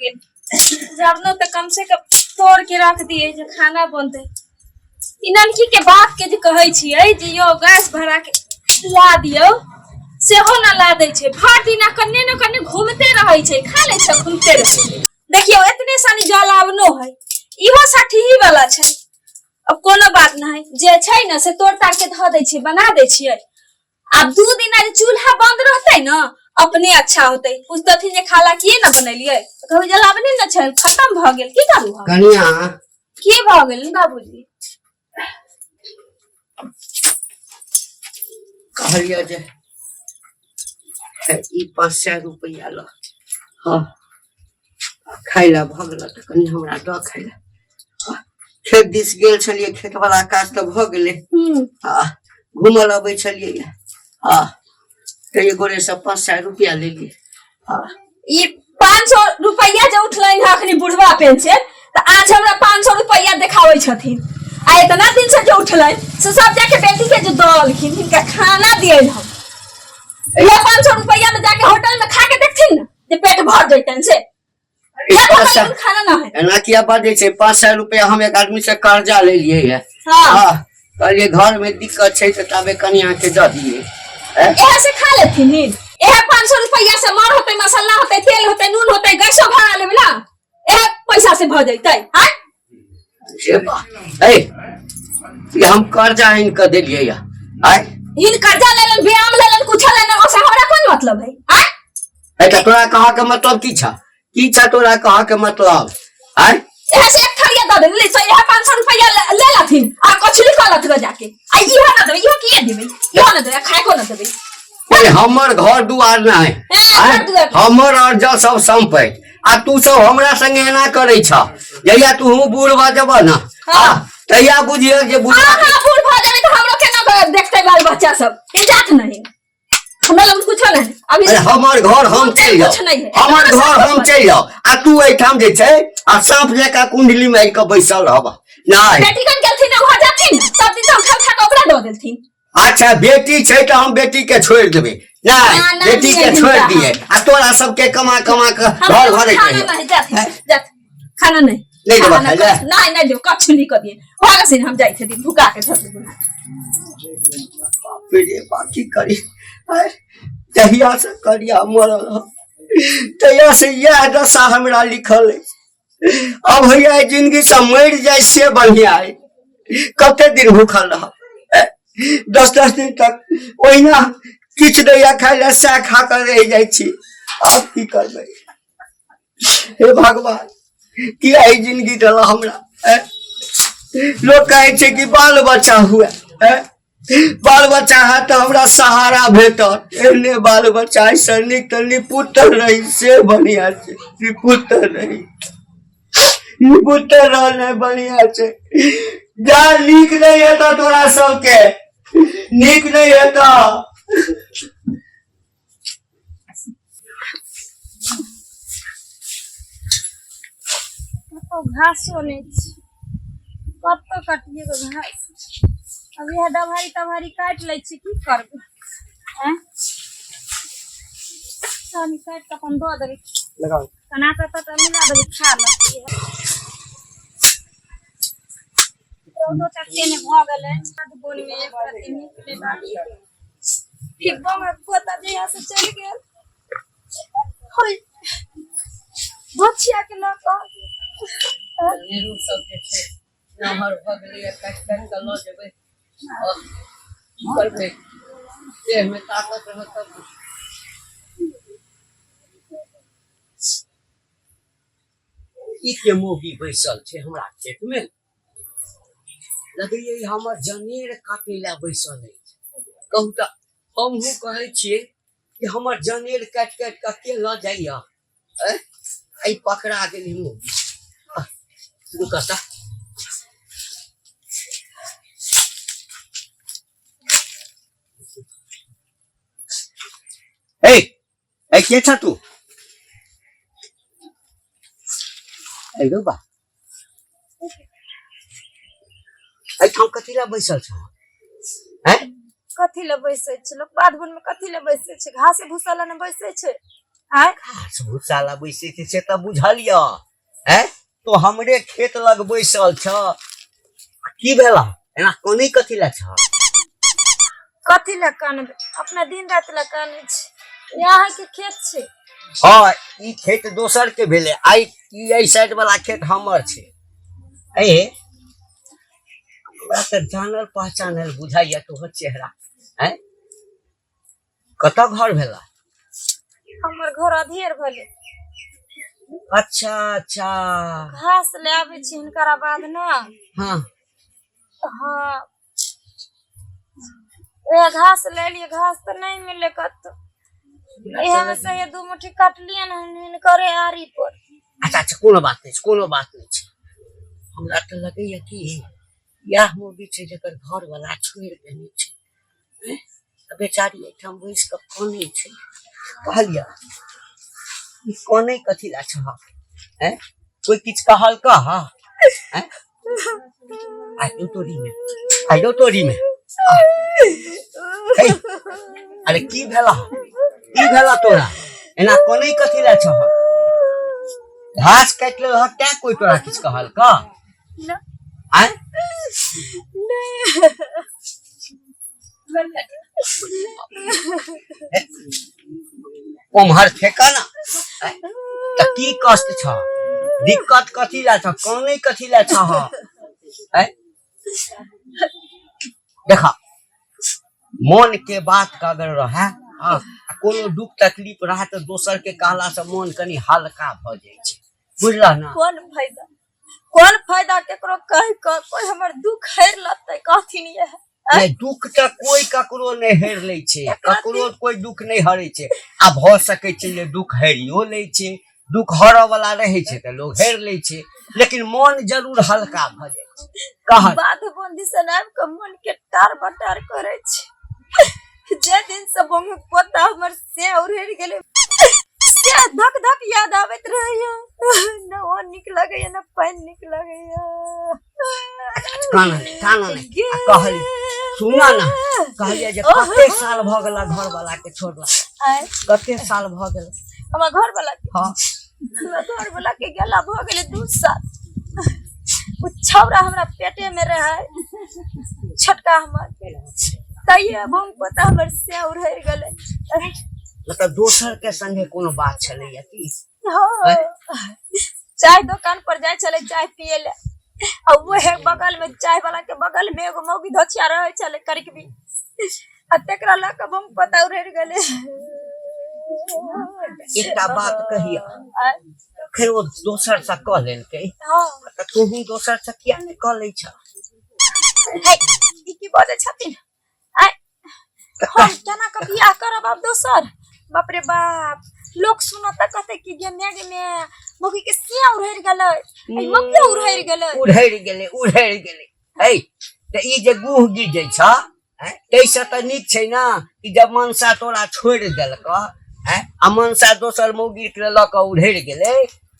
गेल झरनो तऽ कम से कम तोड़ के रख दिए जे खाना बनते। ई ननकी के बाप के जे कहै छियै जे यौ गैस भरा के ला दियौ, सेहो न ला दै छै। भरि दिना कन्ने न कन्ने घूमते रहै छै, खा लै छै, घूमते रहै छै। देखियौ एतने सानी जलावनो है, इहो साठी वाला छै। अब कोनो बात नहीं, जे छै ने से तोड़ ताड़ के धऽ दै छियै, बना दै छियै। आब 2 दिन जे चूल्हा बंद रहतै ने अपने अच्छा होतै। पूछतथिन जे खाला किए ने बनेलियै, तऽ कहबै जलावने ने छै, खत्म भऽ गेल, की करू हम? कनिया, की भऽ गेल बाबूजी? कहलियै जे ई 500 रुपैआ लऽ, हँ, खाय लए भऽ गेल तऽ कनि हमरा दऽ खाय लए। खेत दिस गेल छलियै, खेत वाला काज तऽ भऽ गेलै। आ घूमल अबै छलियै, आ तऽ एक गोरे से 500 रुपैआ लेलियै। आ ई 500 रुपैआ जे उठलनि हँ अखनी बुढ़वा पेंशन, तऽ आज हमरा 500 रुपैआ देखाबै छथिन। आ इतना दिन से जे उठलनि से सब जाके बेटी के जे दऽ एलखिन, हिनका खाना दियनि हम। इएह 500 रुपैआ में जाके होटल में खा के देखथिन ने जे पेट भर जैतनि से। अरे इएह होटल 500 में खाना ना है। एना किया बाजै छै? 500 रुपैआ हम एक आदमी से कर्जा लेलियै है। हाँ। कहलियै घर में दिक्कत छै तऽ ताबे कनिया के दऽ दियै। इएह से खा लेथिन ही। इएह 500 रुपैआ से मर होतै, मसाला होतै, तेल होतै, नून होतै, गैसो भरा लेबै ना, इएह पैसा से भऽ जैतै। आँय? से बा ए, ई हम कर्जा आनि कऽ देलियै या आय। हिन कर्जा लेलन, व्यायाम लेलन, कुछ लेलन, ओसे हमरा कोन मतलब है? आँय? ए, तऽ तोरा कहा के मतलब की छा? की छा तोरा कहा के मतलब? आय? इएह से एक थरिया दऽ देबै से इएह 500 रुपैआ ले लथिन आ कछुली कऽ लथ गऽ जाके। आ इहो न देबै, इहो किए देबै? इहो न देबै, खाय को न देबै। अरे हमर घर दुआर नहि। घर दुआर। हमर अर्जल सब संपैत आ तू सब हमरा संगे एना करै छ। जहिया तू बूढ़ भऽ जेबह ने, तहिया बुझिह जे बूढ़। हाँ, हाँ, बूढ़ भऽ जेबै तऽ हमरो केना कऽ देखतै बाल बच्चा सब? इजात नहीं, हमरा लग कुछो नहीं अभी। अरे हमर घर हम चलि जाउ। कुछ नहीं है। हमर हमरा घर सब हम कुछ चलि जाउ आ तू एहिठाम जे छै आ साँप जकाँ कुंडली मारि कऽ बैसल रहब नहि। बेटी कन गेलथिन ने, वहाँ जाथिन सब दिन तऽ हम खा खा कऽ ओकरा दऽ देलथिन। अच्छा बेटी छै तऽ हम बेटी के छोड़ि देबै नहि? ना, ना, बेटी के दिए छोड़ि हिनका। दिए आ तोरा सबके कमा कमा कऽ हमरा घर भरैत खाना रहियै। नहीं, जाथिन, जाथिन। खाना नहीं। नहीं देबा खाना खाय लए? नहीं, नहीं देबो, कछु नहीं करिए। भागा से, हम जाइ छथिन भुका के धर देबो। बाप रे बाप, की करी? आय, जहिया से करिया मरल हँ तहिया से इएह दशा हमरा लिखल अछि। अब होइया जिंदगी से मरि जाय से बढ़िया है। कते दिन भूखल रहब? 10-10 दिन तक ओहिना किछु दैया खाय लए सएह खा कऽ रहि जाइ छी। आब की करबै? हे भगवान, किया ई जिंदगी देला हमरा? लोक कहै छै कि बाल बच्चा हुए, बाल बच्चा है तऽ हमरा सहारा भेटत। एहने बाल बच्चा एहिसँ नीक तऽ निपुत्र रही से बढ़िया छै। निपुत्र रही, निपुत्र रहनाइ बढ़िया छै। जा, नीक नहि हेतऽ तोरा सबके, नीक नहि हेतऽ। कतौ घासो नहि छै, कतौ काटिए कऽ घास। अब इएह डभारी तभारी काटि लै छी, की करबै? आँय, कनि काटि कऽ अपन दऽ देबै। लगाओ। कना कऽ तऽ मिला देबै, खा लेतै। रौदो तते ने भऽ गेलै बोनमे, एक रत्ती नीक नहि लागै। फिब्बो में पोता जहिया से चलि गेल होय बचिया के लऽ कऽ। नेहरू सब जे छै नमहर भऽ गेलैए, काटि काटि कऽ लऽ जेबै। आओर की करबै? देहमे ताकत रहत तब ने। ई के मौगी बैसल छै हमरा खेतमे? लगैए ई हमर जनेर काटै लए बैसल अछि। कहू तऽ, हमहूँ कहै छियै कि हमर जनेर काटि काटि कऽ के लऽ जाइए? आँय, आइ पकड़ा गेली मौगी। रुकऽ तऽ। ए ए, के छ तू? ए रौ बा, एहिठाम कथी लए बैसल छौ? हैं? कथी लए बैसै छै लोक बाध बोन में? कथी लए बैसै छै? घास भूसा लए ने बैसै छै। आय घास भूसा ला बैसै छै से तऽ बुझल यऽ हैं तो हमरे खेत लग बैसल छ की भेला एना कनै कथी लए छ कथी लए कानबै अपना दिन राति लए कानै छी ई अहाँके खेत छै हँ ई खेत दोसर के भेलै आइ ई एहि साइड वाला खेत हमर छै ए हमरा तऽ जानल पहचानल बुझाइया तोहर चेहरा हैं कतऽ घर भेला हमर घर अधेर भेलै अच्छा अच्छा घास ले आबै छी हिनकर बाद ने हाँ हाँ ए घास ले लिए घास तऽ नहि मिललै कतौ इएह मे से ये दू मुट्ठी काटलियै ने हिनकरे आरी पर अच्छा अच्छा कोनो बात नहि छै कोनो बात नहि छै हमरा तऽ लगैया कि इएह मौगी छै जकर घरवला छोड़ि देने छै आ बेचारी एहिठाम बैस कऽ कनै छै कहलियै ई कनै कथी लए छह आँय कोइ किछु कहलकऽ हँ आँय आइयो तोरीमे आइयो तोरीमे हे अरे की भेला की भेला तोरा एना कनै कथी लए छह घास काटि लेलह तैं कोइ तोरा किछु कहलकऽ ना आँय नहि ओम्हर फेका ना तऽ की कष्ट छ दिक्कत कथी लए छ कानै कथी लए छ आँय देखा मन के बात के अगर रहे हाँ आ कोनो दुख तकलीफ रहे तऽ दोसर के कहला से मन कनि हल्का भऽ जाइ छै बुझलह ना कोन फायदा कोन फायदा केकरो कहि कऽ कोई हमर दुख हेर लेतै कहथिन ये नहि दुख तऽ कोई ककरो नहि हेर लै छै ककरो कोई दुख नहि हरै छै आ भऽ सकै छै जे दुख हेरियो लै छै दुख हरऽ वाला रहै छै तऽ लोग हेर लै छै लेकिन मन जरूर हल्का भऽ जाइ छै कह बाध बंदी से आबि कऽ मन के टार बटार करै छै जे दिन से बहु पोता हमर से उड़ेर गेलै से धक धक याद आबैत रहैया न ओ नीक लगैया न पानि नीक लगैया काना नहि काना नहि आ कहली सुना ना कहलियै जे कते साल भऽ गेला घर वाला के छोड़ला आय कते साल भऽ गेल हमर घर वाला के हाँ हमरा घर वाला के गेला भऽ गेलै 2 साल। ओ छौड़ा हमरा पेटे में रहे छोटका हमर, तैये बम पोता हमर से उड़ि गेलै। मतलब दोसर के संगे कोनो बात छलैया की? हाँ, चाय दुकान पर जाइ छलै चाय पिए ले, आ उहे बगल में चाय वाला के बगल में एगो मौगी धोचिया रहै छलै करिकबी, आ तेकरा लऽ कऽ बम पोता उड़ि गेलै। एकटा बात कहिया, फेर ओ दोसर से कऽ लेलकै हाँ तऽ तोहू दोसर से किया नहि कऽ लै छह? हे, ई की बजै छथिन? आय, हम केना कऽ बियाह करब आब दोसर? बाप रे बाप, लोक सुनत तऽ कहतै कि गे मे गे मे, मौगी के सिया उड़ि गेलै, ई मौगियो उड़ि गेलै। उड़हरि गेलै, उड़हरि गेलै। है तऽ ई जे गुह गिजै छ ताहिसँ तऽ नीक छै ने कि जब मनसा तोरा छोड़ि देलकऽ आँय आ मनसा दोसर मौगीके लऽ कऽ उड़हरि गेलै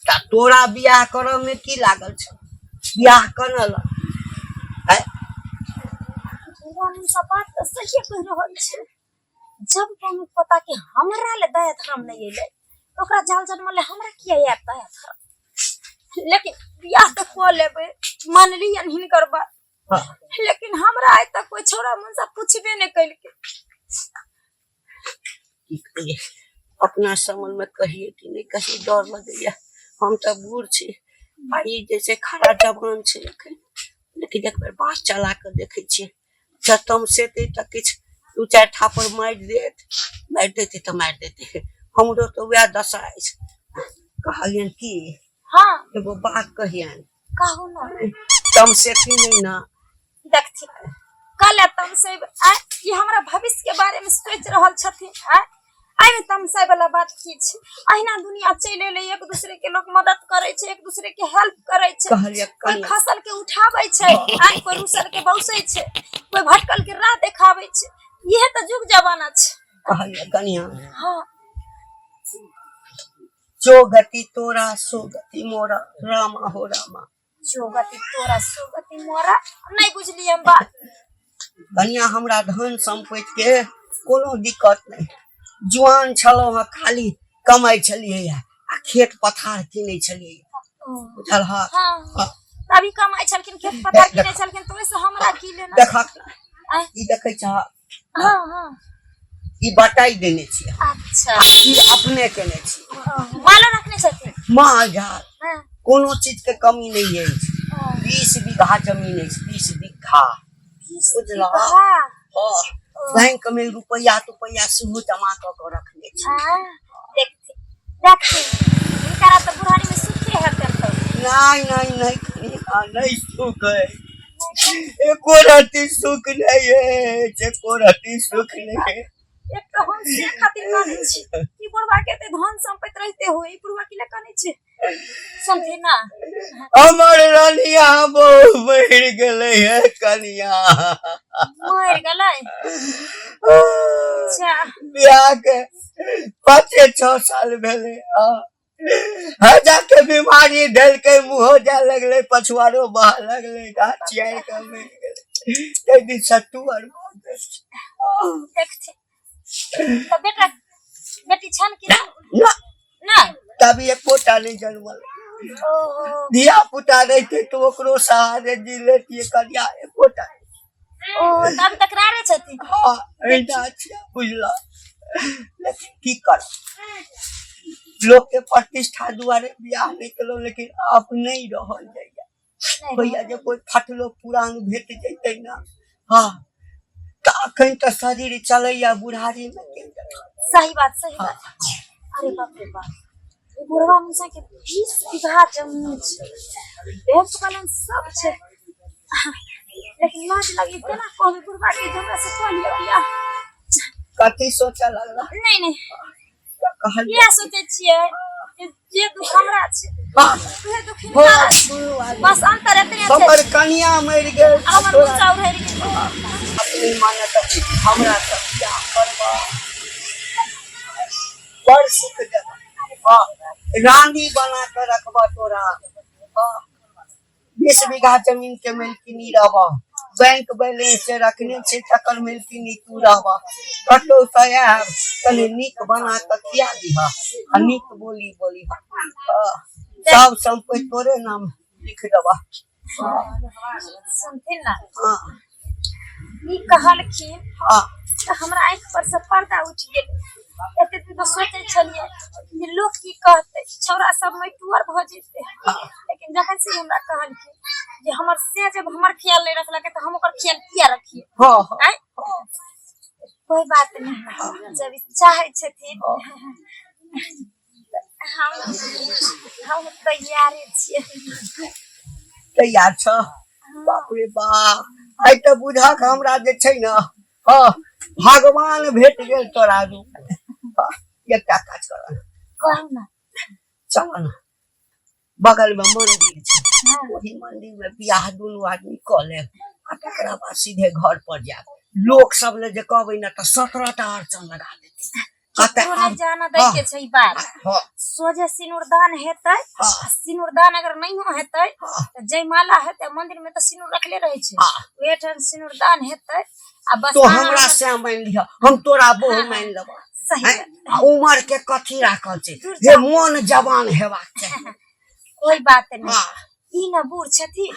तऽ तोरा बियाह करऽमे की लागल छौ? बियाह कऽ ने लऽ। आँय मनसा बात तऽ सहिए कहि रहल छै। जब कोनो पता कि हमरा ले दया धर्म नहि अयलै, ओकरा जाल जन्मल हमरा किया आयत दया धर्म? लेकिन बियाह तऽ कऽ लेबै, मानलियनि हिनकर बात। लेकिन हमरा आइ तक कोई छौड़ा मनसा पूछबे नहि केलकै। की कहियै, अपना समझमे कहियै कि नहि कहियै, डर लगैया। हम तऽ बूढ़ छी आ ई जे छै खरा जवान छै एखन, लेकिन एक बेर बात चला कऽ देखै छियै। जँ तमसेतै तऽ किछु दू चारि थापड़ मारि देत, मारि देतै तऽ मारि देतै। हमरो तऽ वएह दशा अछि। कहलियनि की हाँ एगो बात कहियनि। कहू ने। तमसेथिन नहि ने? देखथिन कल तमसे आय, ई हमरा भविष्य के बारे में सोच रहल छथिन। आय, एहिमे तमसाय वाला बात की छै? अहिना दुनिया चलि एलै, एक दूसरे के लोक मदद करै छै, एक दूसरे के हेल्प करै छै। कहलियै कोई कनिया खसल के उठाबै छै, आइ कोई रुसल के बौसै छै, कोई भटकल के राह देखाबै छै। इहे तऽ युग जमाना छै। कहलियै कनिया, हाँ जो गति तोरा सो गति मोरा, रामा हो रामा। जो गति तोरा सो गति मोरा, नहीं बुझलियै हम बात। कनिया, हमरा धन संपत्ति के कोनो दिक्कत नहीं। जुआन छलहुँ हँ, खाली कमाइ छलियै आ खेत पथार किनै छलियै। बुझल हँ? हाँ। अभी कमाइ छलखिन, खेत पथार किनै छलखिन, तऽ ओहिसँ हमरा की लेना? देखक, ई देखै छह? हाँ हाँ। ई बटाइ देने छियै। अच्छा। ई अपने केने छी। मालो रखने छथिन? माल जाल। हाँ। कोनो चीज के कमी नहीं अछि। 20 बीघा जमीन अछि, 20 बीघा, बुझलह? हाँ। बैंक में रुपैआ तुपैया सेहो जमा कऽ के रखने छी। देखथिन देखथिन, हिनकरा तऽ बुढ़ारी में सुखे हेतनि तऽ। नहीं नहीं नहीं कनिया, नहीं सुख है, एको रत्ती सुख नहीं है, एको रत्ती सुख नहीं है। एक तऽ हम से खातिर कानै छी कि बुढ़वा के एते धन संपत्ति रहिते हुए ई बुढ़वा की लए कानै छै, समझे ना? हमर रनिया बहु मरि गेलै है कनिया। मरि गेलै? अच्छा। बियाह के 5-6 साल भेलै, हजा के बीमारी धेलकै, मुँहो जाय लगलै, पछुआरो बहा लगलै, गाछ चियारि के मरि गेलै। ताहि दिन सत्तू आर भऽ गेल। देखथिन तऽ बेटा बेटी छनि कि ना? नहि। तभी एकोटा नहि जनमल। ओ। धिया पुता रहिते तऽ ओकरो सहारे जी लेतियै कनिया, एकोटा। ओ, तब तकरारे छथिन। हाँ, एहिना छियै, बुझलह? लेकिन की करब, लोक के प्रतिष्ठा दुआरे बियाह नहि केलहुँ, लेकिन आब नहि रहल जाइया। होइया जे कोइ फटलो पुरान भेट जैतै ने। हाँ, तऽ अखन तऽ शरीर चलैया, बुढ़ारी मे के देखत? सही बात, सही बात। अरे बाप रे बाप, ई बुढ़वा मुसा के 20 बीघा जमीन छै, बैंक बैलेंस सब छै, लेकिन लाज लगी, केना कहबै बुढ़वा के जे हमरा से कऽ लिअ बियाह? कथी सोचऽ लगला? नहीं नहीं। कहलियै। इएह सोचै छियै जे जे दुख हमरा छै उहे दुख हिनका छै। बस अंतर एतने छै। हमर कनिया मरि गेल। हमर तोरा मुसा उड़ि गेल। अपने मानत, हमरा से बियाह करबह, बड़ सुख देबह। हाँ, रानी बना के रखबह तोरा। हाँ, 20 बीघा जमीन के मालकिनी रहबह, बैंक बैलेंस जे रखने छै तकर मालकिनी तू रहबह। कतहु से आयब, कनि नीक बना कऽ खिया दिहऽ आ नीक बोली बोलिहऽ। हाँ, सब सम्पत्ति तोरे नाम लिख देबह। सुनथिन ना? हाँ। ई कहलखिन तऽ हमरा आँखि पर से पर्दा उठि गेल। एते दिन तऽ सोचै छलियै जे लोक की कहतै, छौड़ा सब मटुअर भऽ जेतै, लेकिन जखन से ई हमरा कहलखिन जे हमर से जब हमर ख्याल नहि रखलकै तऽ हम ओकर ख्याल किया रखियै? हाँ हाँ। आँय, कोई बात नहीं, जब ई चाहै छथिन तऽ हम तैयारे छियै। तैयार छ? बाप रे बाप, आइ तऽ बुझक हमरा जे छै ने, हाँ, भगवान भेट गेल तोरा रूप मे। हाँ, एकटा काज कर ने। कहू ना। चल ने, बगल में मंदिर छै। ओही मंदिर में बियाह दुनू आदमी कऽ लेब आ तकरा बाद सीधे घर पर जायब। लोक सब ले जे कहबै ने तऽ 17 टा अड़चन लगा देतै। कतऽ केकरो नहि जाना दै के छै ई बात। सोझे सिनुरदान हेतै। आ सिनुरदान अगर नहियो हेतै तऽ जयमाला हेतै। मंदिर में तऽ सिनुर रखले रहै छै। ओहे ठाम सिनुरदान हेतै आ बस। तो अहाँ हमरा से मानि लिह, हम तोरा बहु मानि लेबह। सही। हैं? आ उमर के कथी राखल छै? दूर। जे मोन जवान हेबाक चाही। कोई बात नहीं। ई न बूढ़ छथिन।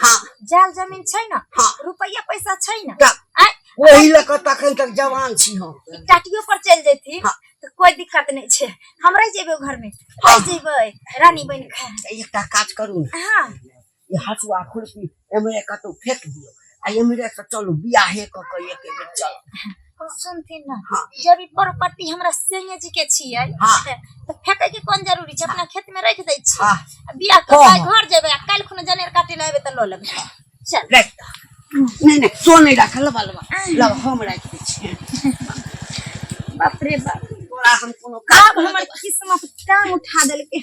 जाल जमीन छै ने? रुपैया पैसा छै ने? तऽ आँय? ओही लऽ कऽ तखन तक जवान छी हम। ई टाटियो पर चलि जेथिन तऽ कोई दिक्कत नहि छै, हम रहि जेबै घर में, रहि जेबै रानी बनि कऽ। तऽ एकटा काज करू ने। ई हँसुआ खुरपी एम्हरे कतहु फेंक दियौ आ एम्हरे से चलू, बियाहे कऽ के एक बेर चल। सुनथिन ने? हाँ। जब ई प्रॉपर्टी हमरा संगे जी के छियै तऽ फेकै के कोन जरूरी छै? अपना खेत में राखि दै छी। आ बियाह कऽ आइ घर जेबै आ काल्हि खुना जनेर काटे लए एबै तऽ लऽ लेबै, चल। राखि दह। नहि नहि, तो नहि राख, लबा लबा लबा, हम राखि दै छियै। बाप रे बाप। तोरा हम कोनो काज आब हमर किस्मत टांग उठा देलकै।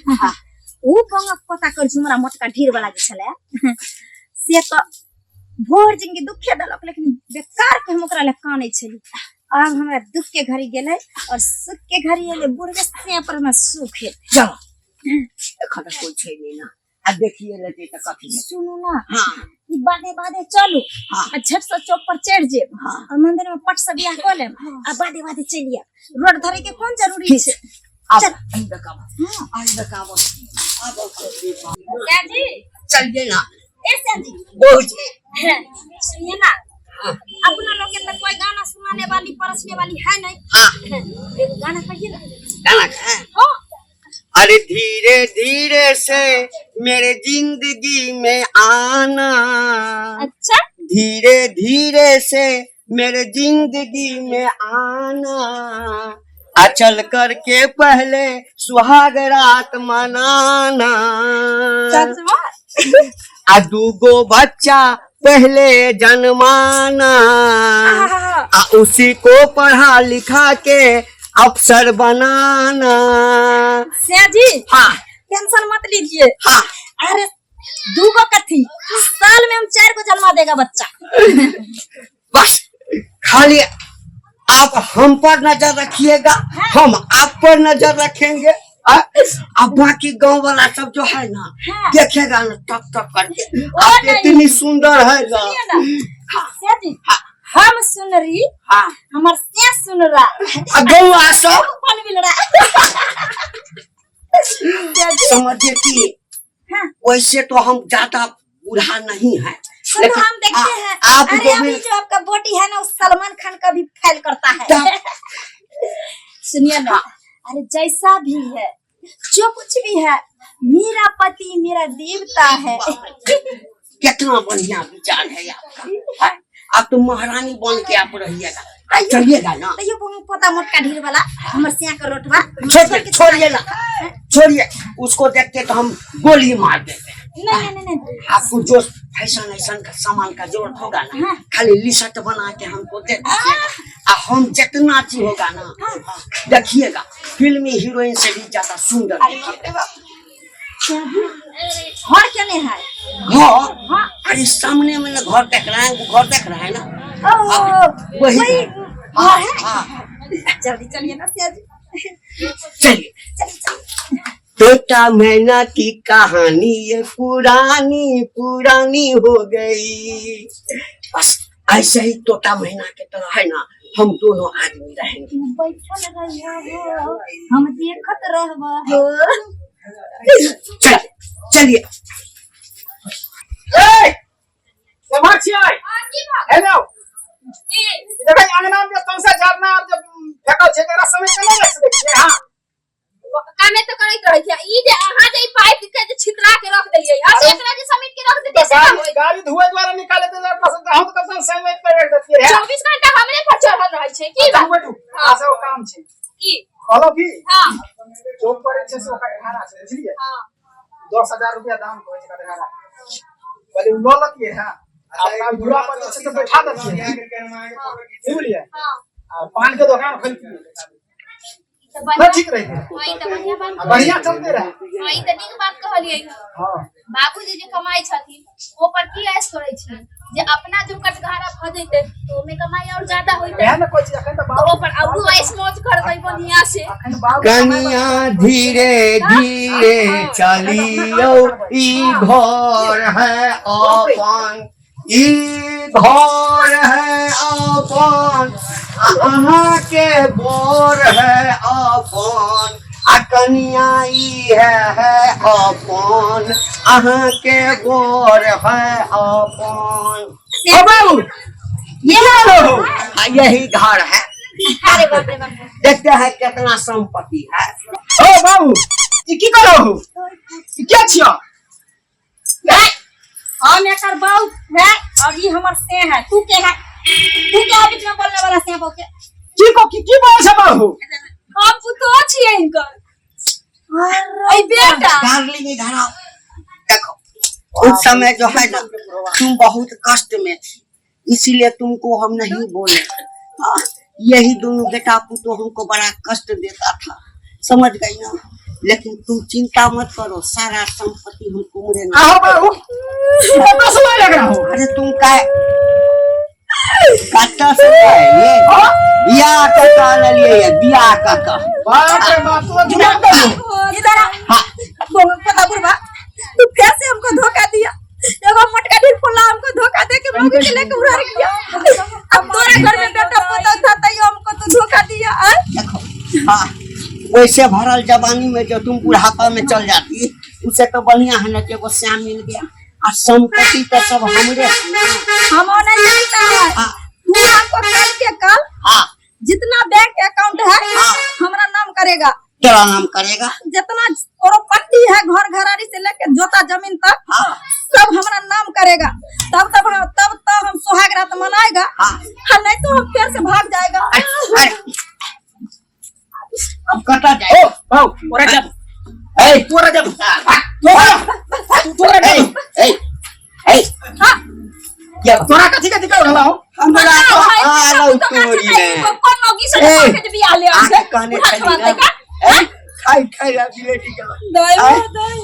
ओ बंगक पता कर, झुमरा मोटका ढीर वाला जे छलै से तऽ भोर जिंदगी दुखे देलक, लेकिन बेकार के हम ओकरा लए कानै छली। आब हमरा दुख के घड़ी गेलै और सुख के घड़ी एलै। बुढ़बे से पर हमरा सुख हेतै। चल, एखन तऽ कोइ छै नहि ने, आ देखिए लेतै तऽ कथी हेतै? सुनू ना। हाँ। ई बाधे बाधे चलू आ झट से चौक पर चढ़ जेब और मंदिर में पट से बियाह कऽ लेब आ बाधे बाधे चलि आयब। रोड धरे के कोन जरूरी छै? आब चल। एहि दऽ आबऽ, एहि दऽ आबऽ, आबऽ। जी। चलिए ना। ए सर जी। बहुत जी। सुनिए ना। हाँ। अपना लोग के तो कोई गाना सुनाने वाली परसने वाली है नहीं। हाँ। एगो गाना कहिए ना। गाना है। हाँ। अरे धीरे धीरे से मेरे जिंदगी में आना। अच्छा। धीरे धीरे से मेरे जिंदगी में आना, अचल करके पहले सुहाग रात मनाना। सच में? आ दूगो बच्चा पहले जन्माना, आ उसी को पढ़ा लिखा के अफसर बनाना। सिया जी। हाँ। टेंशन मत लीजिए। हाँ। अरे दूगो कथी, साल में हम 4 गो जन्मा देगा बच्चा। बस खाली आप हम पर नजर रखिएगा। हाँ। हम आप पर नजर रखेंगे। अब बाकी गांव वाला सब जो है ना, हाँ। देखेगा ना टक टक करके, आप नहीं। इतनी सुंदर है ना। सुनिए ना सिया जी। हाँ। हम सुन रही। हाँ। हमार से सुन रहा। आ गौआ सब कौन मिल रहा सिया जी? समझिए कि हाँ। वैसे तो हम ज्यादा बूढ़ा नहीं है, सुनो, लेकिन हम देखते हैं। आप अरे जो अभी भी जो आपका बॉडी है ना, वो सलमान खान का भी फैल करता है। सुनिए ना, अरे जैसा भी है, जो कुछ भी है, मेरा पति मेरा देवता है। कितना बढ़िया विचार है आपका। हाँ, आप तो महारानी बन के आप रहिएगा, चलिएगा ना। तो ये पोता मोटका ढीर वाला हमर सिया का रोटवा। छोड़िए, छोड़िए ना, छोड़िए उसको देखते तो हम गोली मार देते हैं। नहीं नहीं नहीं नहीं। आपको जो फैशन ऐसन का सामान का जरूरत होगा ना, हाँ। खाली लिस्ट बना के हमको दे दीजिएगा, आ हम जितना चीज होगा ना, देखिएगा फिल्मी हीरोइन से भी ज्यादा सुंदर दिखेगा। घर के नहीं है? घर? हाँ। अरे सामने में ना घर देख रहा है, वो घर देख रहा है ना। ओ, अब वही वही घर। घर हाँ, है? हाँ। जल्दी चलिए ना सिया जी। चलिए। चलिए चलिए। तोता मैना की कहानी ये पुरानी पुरानी हो गई। बस ऐसे ही तोता मैना के तरह है ना, हम दोनों आदमी रहेंगे। बैठल रहिया हो, हम देखत रहब हो। चलिए चलिए। ए, केम्हर छियै? हेलो, देखै अंगना में सौंसे झरना आर जे फेकल छै, एकरा समय के नहि रख सकै छियै? हाँ। कामे तो करैत रहै छै। ई जे अहाँ जे ई पाइप के जे छितरा के रख देलियै आ से एकरा जे समेट के रख तऽ देतियै से गाड़ी होइत। गाड़ी धुए द्वारा निकाले तऽ पसंद हम तऽ कम से कम समेट के रख देतियै रहे। 24 घंटा हमरे पर चढ़ल रहै छै की बात? बैठू। हाँ। हाँ, से काम छै। की? कहलहुँ की, हाँ। चौक पर जे छै से ओकर कटघरा छै, बुझलियै? हाँ। 10,000 रुपया दाम कहै छै कटघरा। कहलियै ओ लऽ लतियै हँ, अपना दूरा पर जे छै से बैठा देतियै, बुझलियै? हाँ। आ पान के दोकान खोलतियै। तऽ ना बढ़िया। ठीक रहितै। हाँ, ई तऽ बढ़िया बात। आ बढ़िया चलते रहे। हाँ, ई तऽ नीक बात कहलियै। हाँ। बाबूजी जे कमाइ छथिन ओ पर की ऐश करै छै जे अपना जो कटघरा भऽ जैतै तऽ ओमे कमाई और ज्यादा होइतै। वएह ने कहै छी, अखन तऽ तऽ बाबू ओ पर औरो ऐश मौज करबै बढ़िया से। अखन बाबू कनिया धीरे धीरे चलियो, ई घर है अपन, ई घर है अपन, अहाँ के बोर है अपन, आ कनिया ई है अपन, अहाँ के बोर है अपन। ओ बाबू, ये आ यही घर है। अरे बाप रे बाप। देखते हैं कितना संपत्ति है। ओ बाबू, ई की करौ? ई के छियौ? हम एकर बाऊ है और ये हमर से है। तू के है? तू के है बीच में बोलने वाला से बाऊ के? की को की की बोलै छै बाबू? हम पुतोह छियै हिनकर। अरे बेटा। डार्लिंग इधर आओ, देखो उस समय जो है ना तुम बहुत कष्ट में थी, इसीलिए तुमको हम नहीं बोले। हाँ, यही दोनों बेटा पुतो हमको बड़ा कष्ट देता था, समझ गई ना? लेकिन तुम चिंता मत करो, सारा संपत्ति हमको मेरे नाम। आहो बाबू, ई कतऽ से लायल एकरा हो? अरे तुम का कत्ता से लाए ये बियाह का का लिए ये बियाह का का। बाप रे बाप, तू जुड़ा कर। इधर आ। हाँ। पता बुढ़वा, तू कैसे हमको धोखा दिया? एगो मोटका ढील फुला हमको धोखा दे के मम्मी के लेके उड़ा गया। अब तोरे घर में बेटा पोता था तैयो हमको तू धोखा दिया। आ? देखो, हाँ वो ऐसे भरल जवानी में जो तुम बुढ़ापा में चल जाती, उसे तो बढ़िया है ना कि एगो श्याम मिल गया आ संपत्ति तो सब हमरे है ना। हम वो नहीं जानता है। हाँ। तू हमको कल के कल हाँ। जितना बैंक अकाउंट है हाँ। हमारा नाम करेगा। तेरा नाम करेगा। जितना प्रॉपर्टी है घर घरारी से लेके जोता जमीन तक हाँ। सब हमारा नाम करेगा। तब तब तब तब हम सुहाग रात मनाएगा। हाँ। हाँ, नहीं तो हम फिर से भाग जाएगा। अरे, अरे, अब कटा जाए। ओ भाऊ तोरा जब ए, तोरा जब तोरा तोरा ए, जब ए, ए, हाँ, ये तोरा कथी कथी कर रहला हो? हमरा तो आलो तो तोरी ने। कोन मौगी से ए, के बियाह ले आके कहने बुढ़ा छली छवा ना। का ए, खाई खाई ला बिलेटी गेलो। दई आय। दई।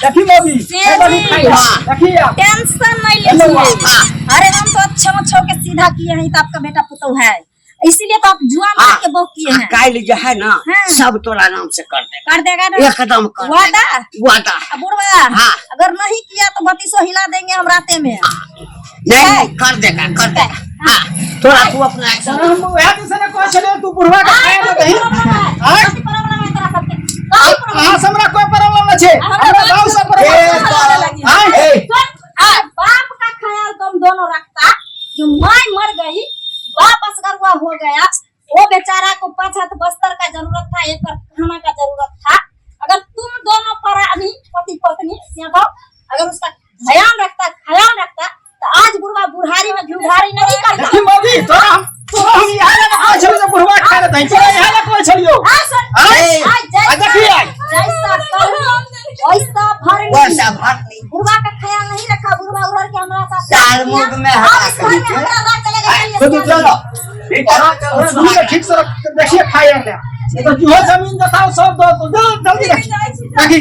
देखी मम्मी से बनी खाई हाँ। देखी आप। टेंशन नहीं हेलो, लीजिए। हाँ। अरे हम तो अच्छे अच्छे के सीधा किए हैं, तो आपका बेटा पुतौ है, इसीलिए तो आप जुआ मार हाँ। के बहु किए हैं। काल जो है ना हाँ। सब तोरा नाम से कर देगा। कर देगा ना? एकदम कर वादा? देगा। वादा। अब बुढ़वा हाँ। अगर नहीं किया तो बत्तीसो हिला देंगे हम राते में। नहीं नहीं कर देगा, कर देगा। हाँ, थोड़ा तू अपना एक्शन। हम वएह दिन से ने कहै छलियै तू बुढ़वा के खाए दे दही। आय। अहाँ से हमरा कोई प्रॉब्लम नहीं छै, हमरा गाँव से ए, प्रॉब्लम। बाप। ए, बाप का ख्याल तुम दोनों रखता, जो माँ मर गई बाप असगरवा हो गया, वो बेचारा को 5 हाथ बस्तर का जरूरत था, एक पर खाना का जरूरत था। अगर तुम दोनों परानी पति पत्नी सेवा अगर उसका ध्यान रखता ख्याल रखता तो आज बुढ़वा बुढ़ारी में झुठारी नहीं करता। देखी मौगी, तोरा हम तोरा हम इएह लए कहै छलियौ जे बुढ़वा खाए ले दही, तोरा इएह लए कहै छलियौ। हाँ सर। आय। आज आ देखी जैसा आय। जैसा करनी वैसा भरनी। वैसा भरनी। बुढ़वा का ख्याल नहीं रखा, बुढ़वा उधर के हमरा साथ चार मुख में हरा अब इस घर में करी। हमरा ना चलेगा, चलिए, चलू, चलो। चलो चलो, चलो, ठीक से रख, देखिए खाए ले। नहीं तो जो जमीन देता सब दो, दो, जल्दी रखी। रखी।